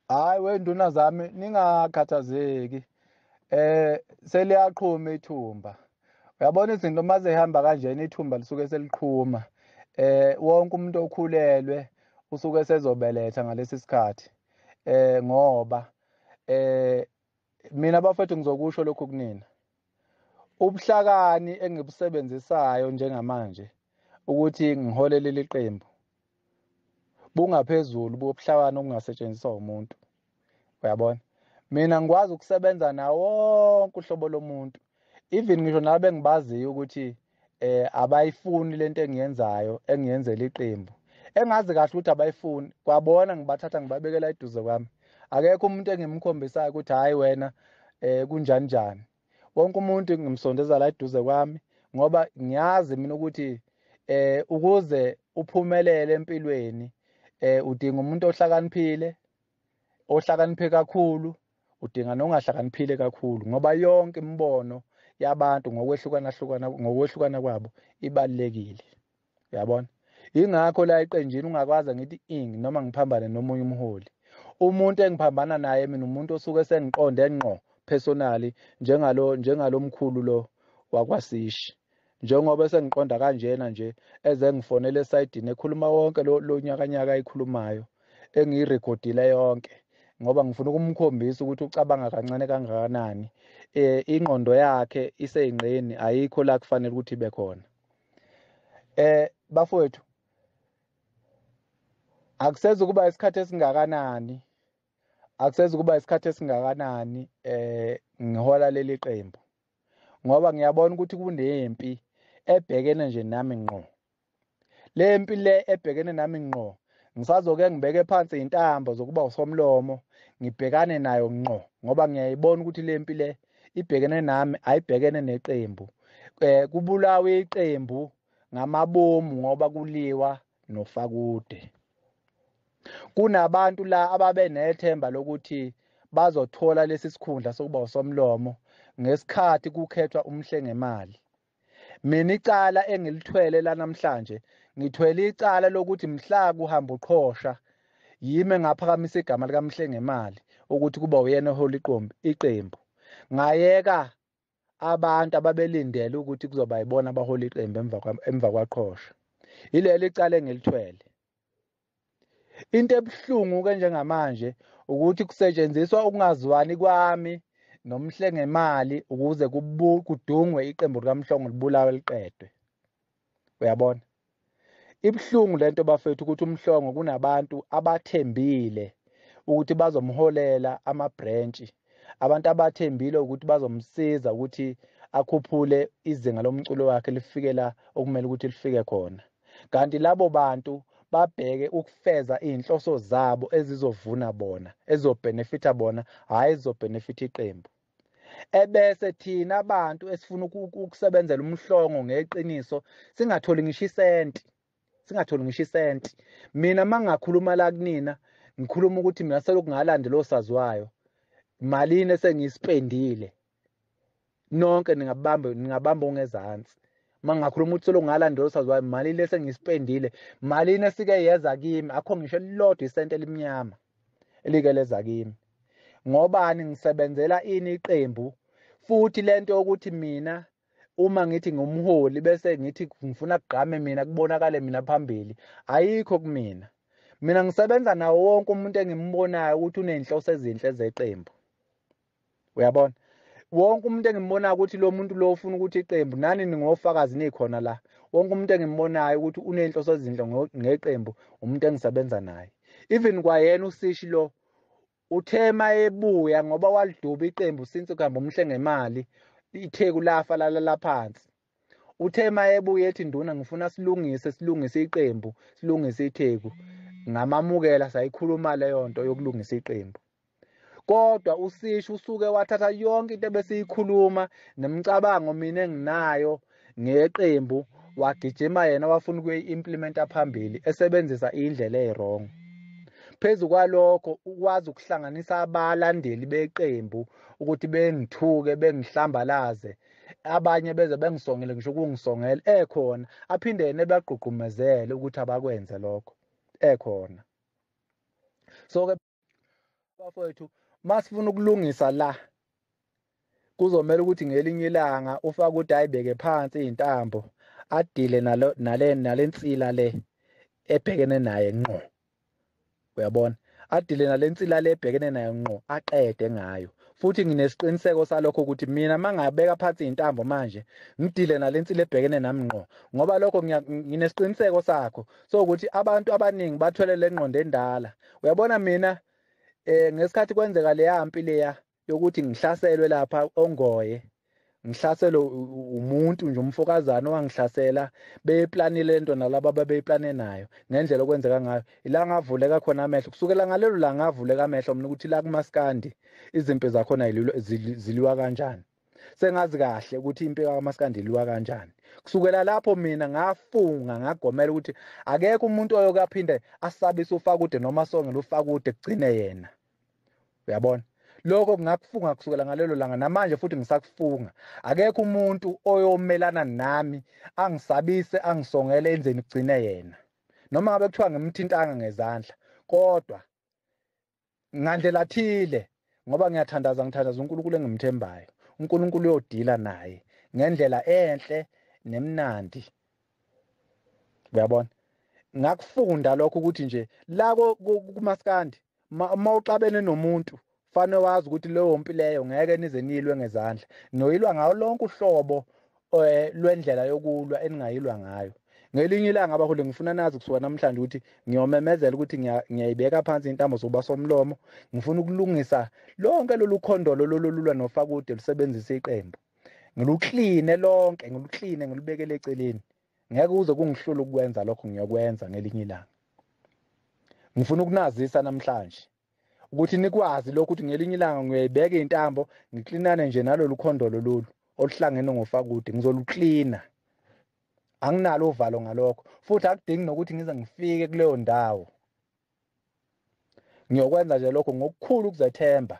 Hayi wenduna zami, ningakhathazeki. Seliyaqhuma ithumba. Uyabona izinto maze ihamba kanjena, ithumba lisuke seliqhuma. Wonke umuntu okhulelwe usuke sezobeletha ngalesi sikhathi. Ngoba mina bafethu ngizokusho lokhu kunina. Ubuhlakani engibusebenzisayo njengamanje ukuthi ngiholele liqembu bungaphezulu bobuhlakani okungasetshenziswa umuntu. Uyabona, mina ngikwazi ukusebenza nawo wonke uhlobo lomuntu, even ngisho nabe ngibaziyo ukuthi abayifuni lento engiyenzayo, engiyenzela iqembu, engazi kahle ukuthi abayifuni, kwabona ngibathatha ngibabekela eduze kwami. Akekho umuntu engimkhombisayo ukuthi hayi wena kunjani njani. Wonke umuntu ngimsondeza la eduze kwami, ngoba ngiyazi mina ukuthi ukuze uphumelele empilweni udinga umuntu ohlakaniphile, ohlakaniphe kakhulu, udinga nongahlakaniphile kakhulu, ngoba yonke imibono yabantu ngokwehlukana hlukana, ngokwehlukana kwabo ibalulekile. Uyabona, ingakho la eqenjini ungakwazi ngithi ing noma ngiphambane nomunye umholi. Umuntu engiphambana naye mina umuntu osuke sengiqonde ngqo personally, njengalomkhulu lo wakwaSishi. Njengoba sengiqonda kanjena nje, eze ngifonele esayidini ekhuluma wonke lo nyakanyaka ayikhulumayo, engiyirekhodile yonke, ngoba ngifuna ukumkhombisa ukuthi ucabanga kancane kangakanani. Ingqondo yakhe iseyingqeni, ayikho la kufanele ukuthi ibe khona. Bafowethu, akuseze kuba isikhathi esingakanani, akuseze kuba isikhathi esingakanani ngihola leli qembu, ngoba ngiyabona ukuthi kunempi ebhekene nje nami ngqo. Le mpi le ebhekene nami ngqo, ngisazoke ngibeke phansi intambo zokuba usomlomo, ngibhekane nayo ngqo, ngoba ngiyayibona ukuthi le mpi le ibhekene nami, ayibhekene neqembu. Kubulawa iqembu ngamabomu ngoba kuliwa noFakude. Kunabantu la ababe nethemba lokuthi bazothola lesi sikhundla sokuba usomlomo ngesikhathi kukhethwa uMhlengemali. Mina icala engilithwele la namhlanje, ngithwele icala lokuthi mhla kuhamba uqhosha, yimi engaphakamisa igama likaMhlengemali ukuthi kuba uyena ohola iqembu. Ngayeka abantu ababelindele ukuthi kuzoba yibona abahola iqembu emva kwaqhosha. Ileli icala engilithwele. Into ebuhlungu ke njengamanje ukuthi kusetshenziswa ukungazwani kwami noMhlengemali ukuze kudungwe iqembu likaMhlongo libulawe liqedwe. Uyabona, ibuhlungu lento bafethu ukuthi uMhlongo kunabantu abathembile ukuthi bazomholela ama-branch, abantu abathembile ukuthi bazomsiza ukuthi akhuphule izinga lomculo wakhe lifike la okumele ukuthi lifike khona, kanti labo bantu babheke ukufeza iy'nhloso zabo ezizovuna bona, ezizobenefitha bona, hhayi ezizobenefitha iqembu. Ebese thina abantu esifuna ukusebenzela uMhlongo ngeqiniso singatholi ngisho isenti, singatholi ngisho isenti. Mina mangakhuluma la kunina, ngikhuluma ukuthi mina selokhu ngalandela osaziwayo, malini esengiyispendile, nonke ningabamba ongezansi. Mangakhuluma ukuthi selokhu ngalandela osaziwayo, malini esengiyispendile, malini esike yeza kimi, akho ngisho elilodwa isenti elimnyama elike leza kimi. Ngobani ngisebenzela ini iqembu? Futhi lento yokuthi mina uma ngithi ngumholi bese ngithi ngifuna kugqame mina, kubonakale mina phambili, ayikho kumina. Mina ngisebenza nawo wonke umuntu engimbonayo ukuthi unenhloso ezinhle zeqembu. Uyabona, wonke umuntu engimbonayo ukuthi lo muntu lo ufuna ukuthi iqembu, nani ningofakazi nikhona la, wonke umuntu engimbonayo ukuthi unenhloso ezinhle ngeqembu, umuntu engisebenza naye. Even kwayena uSishi lo uthe mayebuya ngoba waliduba iqembu since kuhamba uMhlengemali, iTheku lafa lalala phansi. Uthe mayebuya ethi nduna ngifuna silungise iqembu, silungise iTheku, ngamamukela sayikhuluma leyo nto yokulungisa iqembu. Kodwa uSishi usuke wathatha yonke into ebesiyikhuluma nemicabango mina enginayo ngeqembu, wagijima yena wafuna ukuyi-implementa phambili esebenzisa indlela eyi-wrong. Phezu kwalokho ukwazi ukuhlanganisa abalandeli beqembu ukuthi bengithuke, bengihlambalaze, abanye beze bengisongele ngisho ukungisongela ekhona, aphinde yena ebagqugqumezele ukuthi abakwenze lokho ekhona. So ke Bafowethu, masifuna ukulungisa la kuzomela ukuthi ngelinye ilanga ufake ukuthi ayibeke phansi izintambo, adile nalo nalensila le ebhekene naye ngqo. Uyabona, adile nalensila le ebhekene naye ngqo, aqede ngayo. Futhi nginesiqiniseko salokho ukuthi mina mangabeka phansi izintambo manje ngidile nalensila ebhekene nami ngqo, ngoba lokho nginesiqiniseko sakho so ukuthi abantu abaningi bathwele lengqondo endala. Uyabona mina ngesikhathi kwenzeka leya mpi leya yokuthi ngihlaselwe lapha ongoye, ngihlaselwe umuntu nje umfokazana owangihlasela, beyiplanile lento nalabo ababeyiplane nayo ngendlela okwenzeka ngayo, ila ngavuleka khona amehlo. Kusukela ngalelo la ngavuleka amehlo mina ukuthi la kumaskandi izimpi zakhona ziliwa kanjani. Sengazi kahle ukuthi impi kaMaskandi iliwa kanjani. Kusukela lapho mina ngafunga ngagomela ukuthi akekho umuntu oyokaphinde asabise uFakude noma songele uFakude kugcine yena. Uyabona, lokho kungakufunga kusukela ngalelo langa, namanje futhi ngisakufunga. Akekho umuntu oyomelana nami angisabise angisongele enzeni kugcine yena, noma ngabe kuthiwa ngimthintanga ngezandla, kodwa ngandlela thile, ngoba ngiyathandaza, ngithandaza uNkulunkulu engimthembayo, uNkulunkulu uyodila naye ngendlela enhle nemnandi. Uyabona, ngakufunda lokho ukuthi nje la kumaskandi uma uxabene nomuntu fanele wazi ukuthi leyo mpi leyo ngeke nize nilwe ngezandla, noyilwa ngawo lonke uhlobo lwendlela yokulwa eningayilwa ngayo. Ngelinye ilanga abaholi ngifuna nazi kusuka namhlanje ukuthi ngiyomemezela ukuthi ngiyayibeka phansi intambo zokuba somlomo, ngifuna ukulungisa lonke lolu khondolo lolulwa noFakude lusebenzisa iqembu, ngilukline lonke, ngilukline ngilubekele eceleni. Ngeke uze kungihlule ukwenza lokho, ngiyokwenza ngelinye ilanga. Ngifuna ukunazisa namhlanje ukuthi nikwazi lokho ukuthi ngelinye ilanga ngiyayibeka intambo ngiklinane nje nalolu khondolo lolu oluhlangene ngoFakude, ngizoluklina. Anginalo uvalo ngalokho, futhi akudingi nokuthi ngize ngifike kuleyo ndawo. Ngiyokwenza nje lokho ngokukhulu ukuzethemba,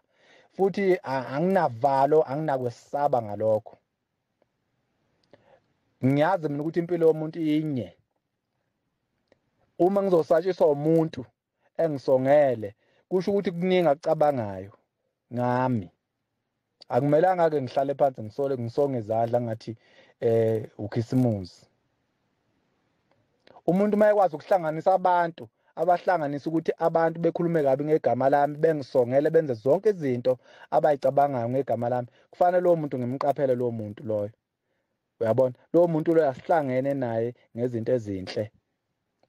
futhi anginavalo, anginakwesaba ngalokho. Ngiyazi mina ukuthi impilo yomuntu inye. Uma ngizosatshiswa umuntu engisongele, kusho ukuthi kuningi akucabangayo ngami. Akumelanga ke ngihlale phansi ngisole ngisonge izandla ngathi ukhisimuzi. Umuntu mayekwazi ukuhlanganisa abantu, abahlanganisa ukuthi abantu bekhulume kabi ngegama lami, bengisongele, benze zonke izinto abayicabangayo ngegama lami, kufanele lowo muntu ngimqaphele lowo muntu loyo. Uyabona, lowo muntu loyo asihlangene naye ngezinto ezinhle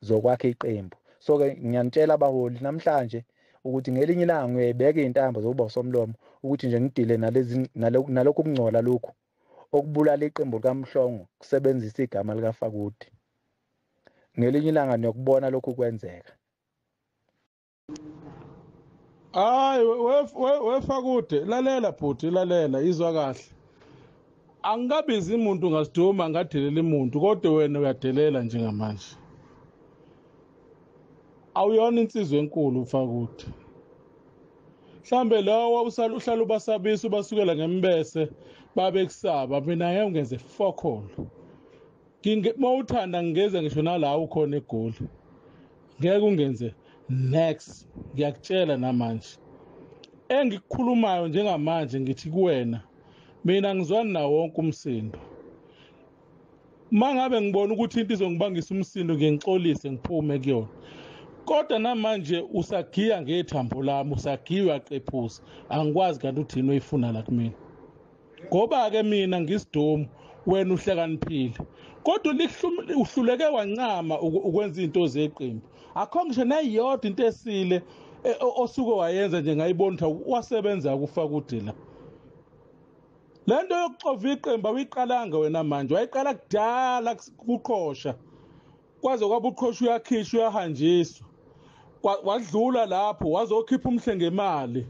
zokwakha iqembu. So ke ngiyanitshela abaholi namhlanje ukuthi ngelinye ilanga ngiyayibeka izintambo zokuba usomlomo ukuthi nje ngidile nalezi nalokhu kungcola lokhu okubulala iqembu likaMhlongo kusebenzisa igama likaFakude. Ngelinye ilanga niyokubona lokhu kwenzeka. Hayi weFakude, lalela bhuti, lalela, izwa kahle. Angikabizi umuntu ngasiduma ngadelela umuntu, kodwa wena uyadelela njengamanje. Awuyona insizwe enkulu uFakude. Mhlambe lawo uhlala ubasabisa ubasukela ngembese babe kusaba, mina ngeke ngenze fokol. Mawuthanda ngingeza ngisho nala ukhona eGoli, ngeke ungenze next. Ngiyakutshela namanje engikukhulumayo njengamanje, ngithi kuwena mina ngizwana nawo wonke umsindo. Mangabe ngibona ukuthi into izongibangisa umsindo, ngiyengixolise ngiphume kuyona. Kodwa namanje usagiya ngethambo lami, usagiya uyaqephuza, angikwazi kanti uthini oyifuna la kumina. Ngoba ke mina ngisidomu, wena uhlakaniphile, kodwa uhluleke wancama ukwenza izinto zeqembu. Akho ngisho nayodwa into esile osuke wayenza nje ngayibona ukuthi wasebenza kuFakude la. Lento yokuxova iqembu awuyiqalanga wena manje, wayiqala kudala kuqhosha, kwaze kwaba uqhosha uyakhishwa uyahanjiswa, wadlula lapho wazokhipha umhle ngemali.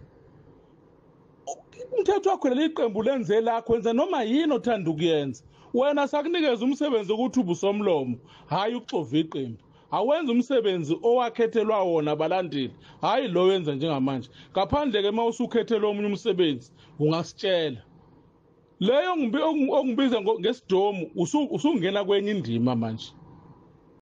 Umthetho wakho leli qembu lenze lakho, wenza noma yini othanda ukuyenza. Wena sakunikeza umsebenzi ukuthi ubusomlomo, hayi ukuxova iqembu. Awenza umsebenzi owakhethelwa wona abalandeli, hayi lo wenza njengamanje. Ngaphandle ke mawusukhethelwa omunye umsebenzi ungasitshela. Leyo ongibiza ngesidomu usungena kwenye indima manje.